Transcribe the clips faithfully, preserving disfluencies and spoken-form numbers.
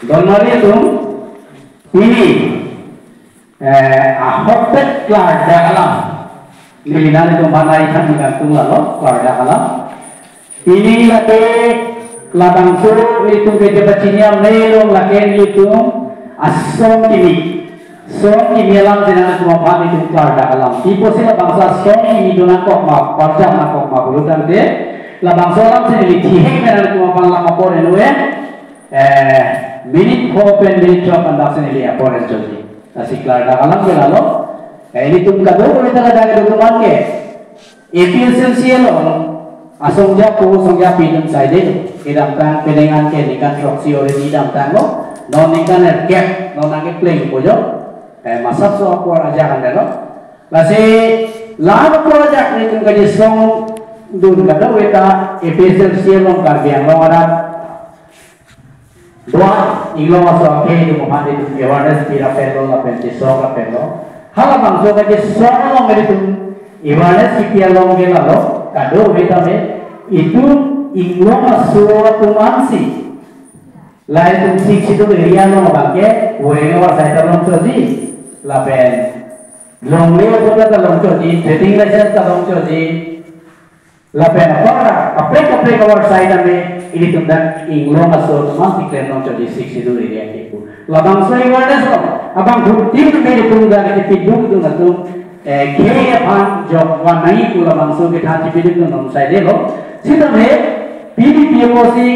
Donmari atum, pini, eh, ahokpet klardak alam. Neli nanglitum aphan nangthan nangkangtung lalo, klardak alam. Pini lake labangso itum kejepachini amei along lake itum asong kimi. Song kimi alam si nanglitum aphan itum klardak alam. Pi apotsi labangso asong kimi do nangkok ma, parjam nangkok ma pulo tangte, labangso alam si neli thihek me nanglitum aphan lam apor enu e, eh, minute four pen minute twelve andak si neli apor en chotji. Lasi klardak alam ke lalo. Eh, ilitum kadokave ta ladak kedo atum an ke A P H L C along asong japo, asong japi atum saide. Kedamtang penang an ke ningkan throksi already damtanglo. Non ningkan erkep, non nangkeplengpo jo. Eh, masapso apor ajak an delo. Lasi la apor ajak nelitum kachesongdun kadokave ta A P H L C along Karbi Anglong arat do-an Inglong aso akhei atum aphan itum awareness pi rapetlo lapen chesong rapetlo. Halabangso kachesong along itum awareness kipi along ke lalo, kadokave tame itum Inglong aso atum ansi, la itum Sixth Schedule area along abang ke, Wengewar side ta longchotji, lapen longle aso ta longchotji, trading license ta longchotji, lapen apar kaprek kaprek avar side ame ilitum dak Inglong aso atum an declare longchotji Sixth Schedule area ke pu. Labangso awareness lo, abang bhutin ke itum dak kepidukdun atum, eh, khei aphan jok van nangji pu labangso kethan kepidukdun atum saidelo. Sitame pini pi apotsi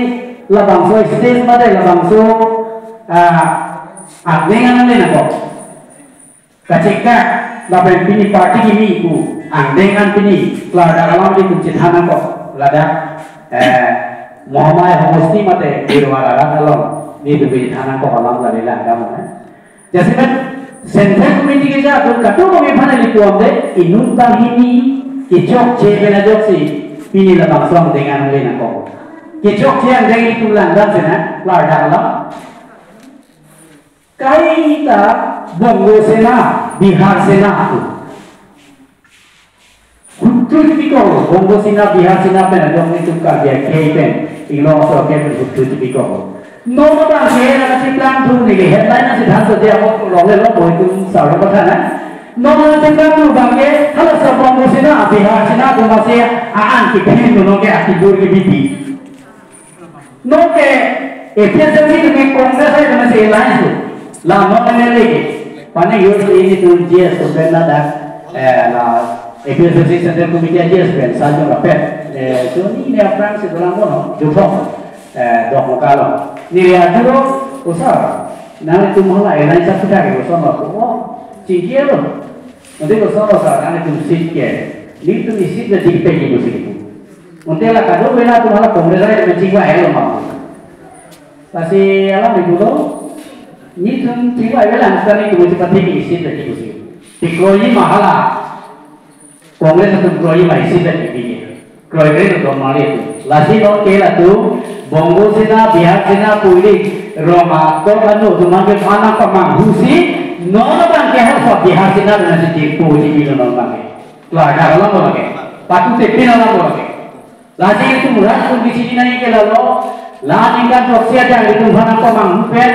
labangso stage mate labangso, ah, angdeng an nangle nangkok. Kachekak lapen pini party kimi pu angdeng an pini klardak alam itum chethan nangkok, ladak, eh, Mahamaya homosti mate Birwar arat along nelitum chethan nangkok alam lale langdam, eh. Jasemet Central Committee keja atum kadokave aphan neli puamde, inut banghini kechokche pen ajoksi pini labangso angdeng an nangle nangkok. Kechokche angdeng itum langdam sena klardak alam. Kaita Bongo Sena, Bihar Sena tu. Huthu tipikok, Bongo Sena, Bihar Sena pen adong itum Karbi akhei pen, Inglong aso akhei pen huthu tipikok. Non abang ke nangchiplang thu neli headline nangsi than so dia mo longle lo boi tum sarong pathan na. Non nangchiplang thu abang ke, halaso Bongo Sena, Bihar Sena atum masi a-an kiphin lo non ke akibur ke bibi. Non ke A P H L C ke Congress hai kena si alliance lo. La non M L A ke. Pani yur ini tu G S tu pen ladak, eh, la A P H L C Central Committee G S pen, Saljung Rapet. Eh, tu ni ne aphrang si dolang bono, juthong. Eh, dok mo kalo. Neli arjulo, o sir, nanglitum hala alliance ap kita ke, o sir, oh, chingki lo. Nanti ko sir, o sir, nanglitum seat ke. Nelitum seat le dik pegi ko sini. Ante la kadokave atum hala Congress ai kachingvai lo ma. Lasi alam itu lo, nelitum chingvai avelang, sekarang itu mesti pati isi tadi kusi. Tikroi ma hala. Congress atum kroi ma isi tadi bini. Kroi kroi itu Donmari atum. Lasi non ke latum, Bongo Sena, Bihar Sena, puli, Roma, Tok anu, atum ke mana pamanghusi, non abang ke halaso Bihar Sena dan si tipu, si bino non abang ke. Klardak alam abang ke. Patute pin alam abang ke. Lasi itum rat atum kechini nangji ke lalo, la ningkan throksi ajak itum aphan nangpamanghu pen,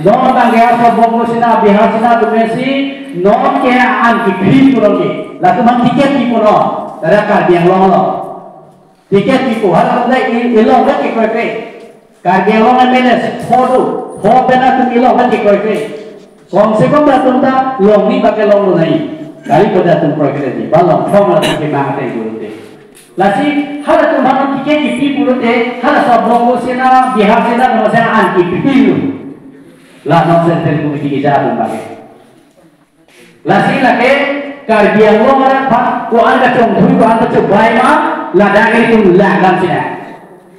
non abang ke halaso Bongo Sena, Bihar Sena atum si, non ke an kiphi pulo ke, latum aphan ticket pi pulo, tada Karbi Anglong lo. Ticket pi pu, halatum le i-, ilong le kekroikre. Karbi Anglong M L A pho do, pho pen atum ilong le kekroikre. Kom se kom latum ta longni bak ke longlo nai. Kali ko latum kroikre di, ba long thom latum ke mang ate guru te. Lasi halatum aphan ticket kipi pulote, halaso Bongo Sena, Bihar Sena, Roma Sena an kipi lo. La non Central Committee keja atum abang ke. Lasi lake Karbi Anglong arat aphan ko-an kachongthui, ko-an kachobei ma, ladak itum langdam sina.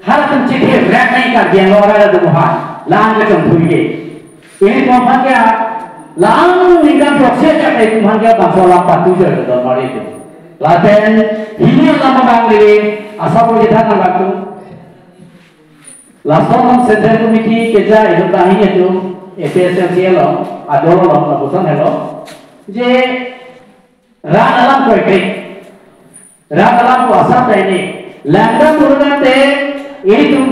Halatum chithir rak nai Karbi Anglong arat atum aphan, la-an kachongthui ke. Ilitum aphan ke, la-an ningkan throksi ajak itum aphan ke bangso alam patu jo Donmari atum. Lapen hini alam abang neli asap uji than nang batu. Lason Central Committee keja itum banghini atum A P H L C along, ador along, lapuson helo. Je rat alam kroikre. Rat alam ko asap ta ini. Langdam pulo tangte, itum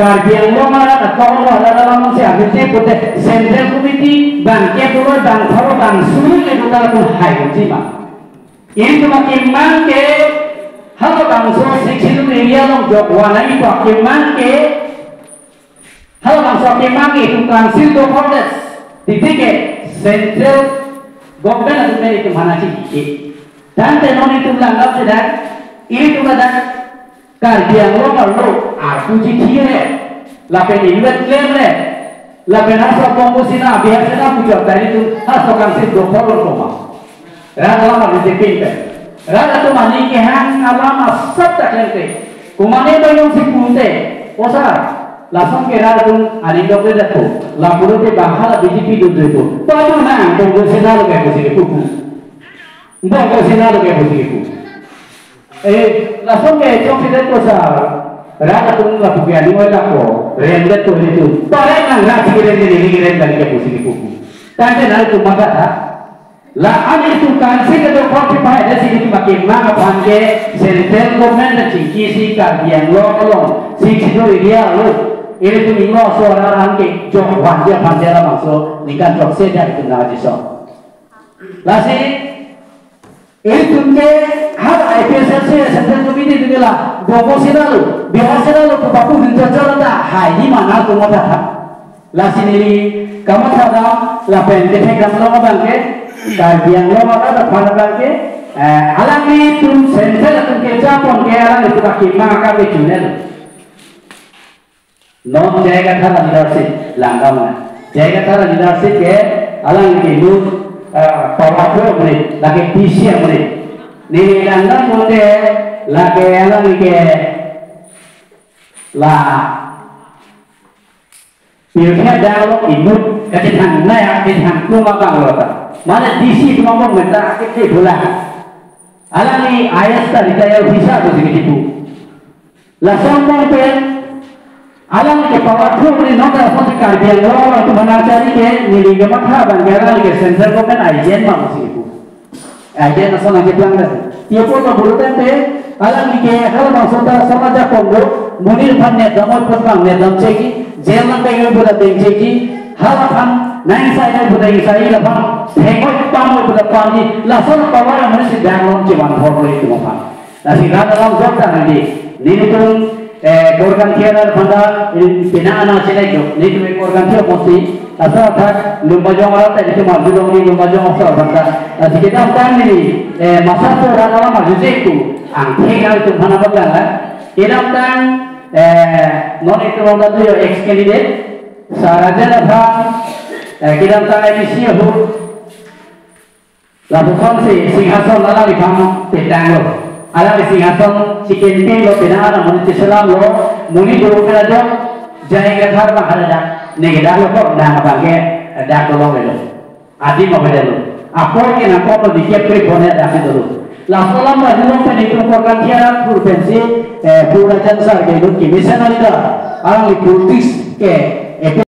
Karbi Anglong arat akorlo arat alam si abidi pute Central Committee bang ke puro bang pharo bang suri le duta tu hai kunci ma. Ilitum akemang ke halabangso sixty-two area along jok wanai pa akemang ke halabangso akemang ke itum council do forest. Titi ke Central Government atum meri itum hana ciki. Tangte non itum langkap sedang ilitum ada Karbi Anglong arlo arpu chithi re, lapen inut klem re, lapen haso Bongo Sena, Bihar Sena pujo tari tu haso council do pholong koma. Rat alam arlo jepin pe. Rat atum aning kehang alam asap ta klem te. Kumane ba yong si pute. O sir, lason ke rat atum aning dok le dapo. Lapulo te bahar B J P do do po. Padu nang Bongo Sena lo ke pusi ke pupu. Bongo Sena lo ke pusi ke pupu. Eh, lason ke chok si det ko sir. Rat atum lapu ke aning oi lapo. Rem det ko ni tu. Pare nang rat si rem ni ni rem kali ke pusi ke pupu. Tangte nang tu mata tha. La ani tu council ke do forty-five de si ni akemang aphan ke Central Government na chingki si Karbi Anglong along sixty-two area lo. Ilitum inglo so arat an ke jok wan dia aphan dia labangso ningkan chokse dia itum nangjiso. Lasi ilitum ke ha A P H L C Central Committee tu ke la Bongo Sena lo, Bihar Sena lo pu papu din chachar ta hai ni mana tu mata tha. Lasi neli kamatha dam lapen kethek dam lo abang ke, Karbi Anglong arat aphan abang ke, eh, alanglitum Central atum kejapon ke alanglitum akemang akam ke chunel. Non J I Kathar leadership langdam na. J I Kathar leadership ke alang ke lu, eh, powerful mene, lake P C mene. Neli langdam mene, lake alang ke la pirthe dang lo inut kachethang naya kachethang kung abang lo ta. Mane D C tumamong menta akithe bula. Alangli I A S ta retire officer ko sini tipu. Lason mong pen alang ke powerful ni nota lason si Karbi Anglong atum hana chari ke neli kematha abang ke alang ke Central Government agent ma ko sini tipu. Agent ason nangkeplang dan. Tiap pun mabulu tente, alang ke halabangso ta sama ajakong do, monit aphan net dam oi pun bang net dam cheki, jail nang peng oi pun dam cheki, halaphan nang sai oi pun dam sai laphan, thek oi pam oi pun dam pam ji, lason power amonit si dang long chevan thor oi itum aphan. Lasi rat alam jok ta nangji, nelitum eh, Korkanthi arat aphan ta, eh, pina ana selek do. Nelitum Korkanthi amosti, asa athak, Lumbajong arat ta, nelitum arjulong ni Lumbajong aso aphan ta. Lasi kedamtang neli, eh, masa so rat alam arjuje tu, angthek atum aphan abang lang la. Kedamtang, eh, non itum along ta tu yo ex candidate, Sarajan aphan, eh, kedamtang M A C ahut, lapuson si Singhason alangliphan petang lo. Alangli Singhason si campaign lo, pina ana monit cheselam lo, monit doro pina dok, J I Kathar abang haladak, ne ke dak lo kok, nang abang ke dak dolong lo. Adim abang lo. Apor ke nangkok lo dikep krik bone dak dolo. Laso alam ba dolo pen itum Korkanthi arat pur pensi, eh, pura chansar ke lo ki missionary da. Alangli politics ke, eh,